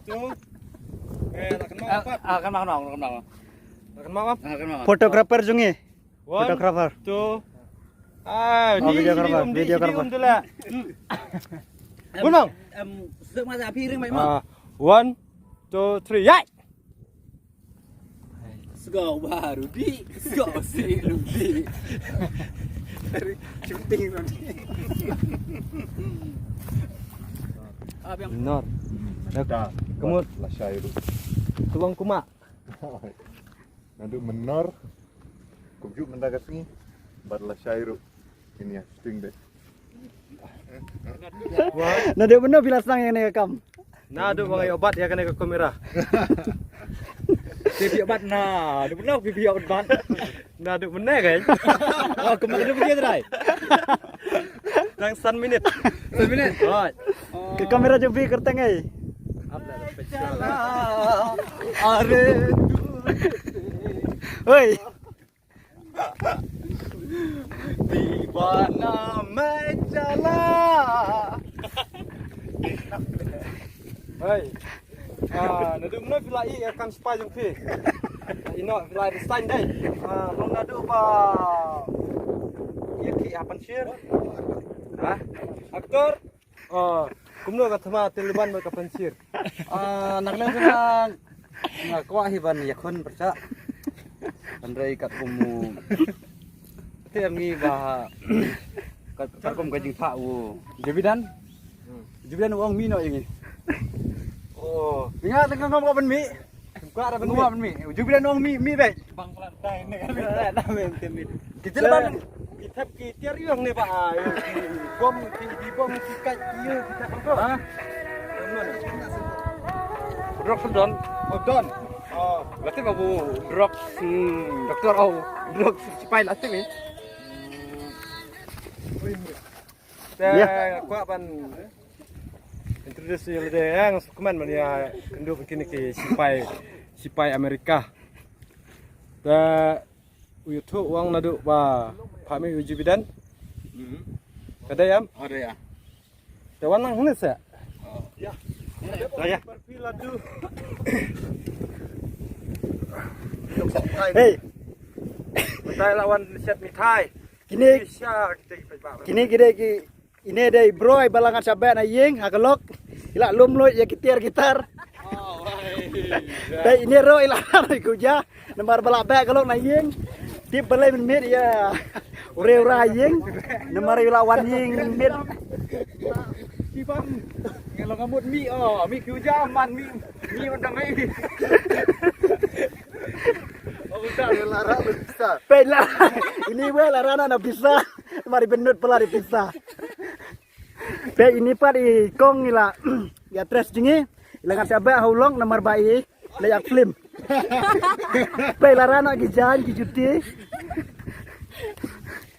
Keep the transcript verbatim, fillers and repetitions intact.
two. Eh, la kynmaw pat. Ah, kynmaw, kynmaw, kynmaw. La kynmaw pat. Ah, kynmaw. Photographer jong ngi. One, photographer. Two. Ah, oh, di, videographer, di, videographer. Di, di, di, di. Em, em, suk ma sa phi ring mai ma. Ah, one, two, three, yai. Sgo baru di, sgo si lu di. Shooting tadi. Ah, biang. Nor. Dah. Kemut. Lashai ruh. Kelong kuma. Naduh mynor. Kumjuh mynta ka sngi. Bad lashai ruh. Ini ya, shooting deh. Naduh mynno phi la sdang ïa kane ka kam? Naduh ba nga ïoh bat ïa kane ka kamera. Phi ïoh bat, naduh mynno phi ïoh bat? Naduh mynne kan? Oh, kumba ka dei phi ïoh trai. Dang san minit. San minit? Hooid. Ka kamera jong phi kyrteng ei? Ap la special. Are tu. Hoi. Divana main jala. Hei. Ah, naduh mynno phi la ïoh ïa ka kam sipai jong phi? Ïoh, phi la ïoh sign dei. Ah, long naduh ba ïa ki ha Panjshir. Ha? Actor. Oh, kumno ka thma Taliban bad ka Panjshir? Ah, na ka liang jong nga, nga kwah hi ban ïakhun pyrshah. Hynrei katkum u, te ngi ba, kat, katkum ka jingthah u Joe Biden. Joe Biden u ong mih noh ïa ngi. Oh. Nga tang ngam kwah ban mih. Kwah ra ban mih. Kwah ban mih. Joe Biden u ong mih, mih beit. Bang Kelantan ne kan. Dah main team ni. Kita ban, kita ki tiar yang ni ba. Bom ki, di bom ki kat ki, kita kan tu. Ha? Drok Don. Oh, Don. Oh. Berarti babu drok, hmm, doktor au. Drok sipai lah ni. Te kwah ban introduce ïa lade, eh, nga sngewkmen ban ïa kynduh bad kine ki sipai, sipai Amerika. Te u ïathuh u ong naduh ba phah mih u Joe Biden. Ka dei em? Ka dei, ah. Te wan lang hangne se. Oh. Ïa. Ïa. Hei. Mynta la wan shet mithai. Kine, kine ki dei ki, ine dei i broi ba la ngat sha beh na ïing ha ka lok. I la lum luid ïa ki tiar ki tar. Te ine ruh i la rai kuja. Namar ba la beh ka lok na ïing. Tip balei mynmiet ïa u rei u ra ïing. Namar i la wan ïing mynmiet. Ki bang. Ngi la ngamut mih, oh, mih kuja man mih. Mih man dang mih. Oh, udah, la ra na pisa. Peit la. Ini wei la ra na pisa. Mari benut pala di pisa. Peit ini pat i kong i la. Ïa tres jong ngi. I la ngat sha beh ha u lok namar ba i la ïa film. Peit la ra na ki jaiñ ki juti.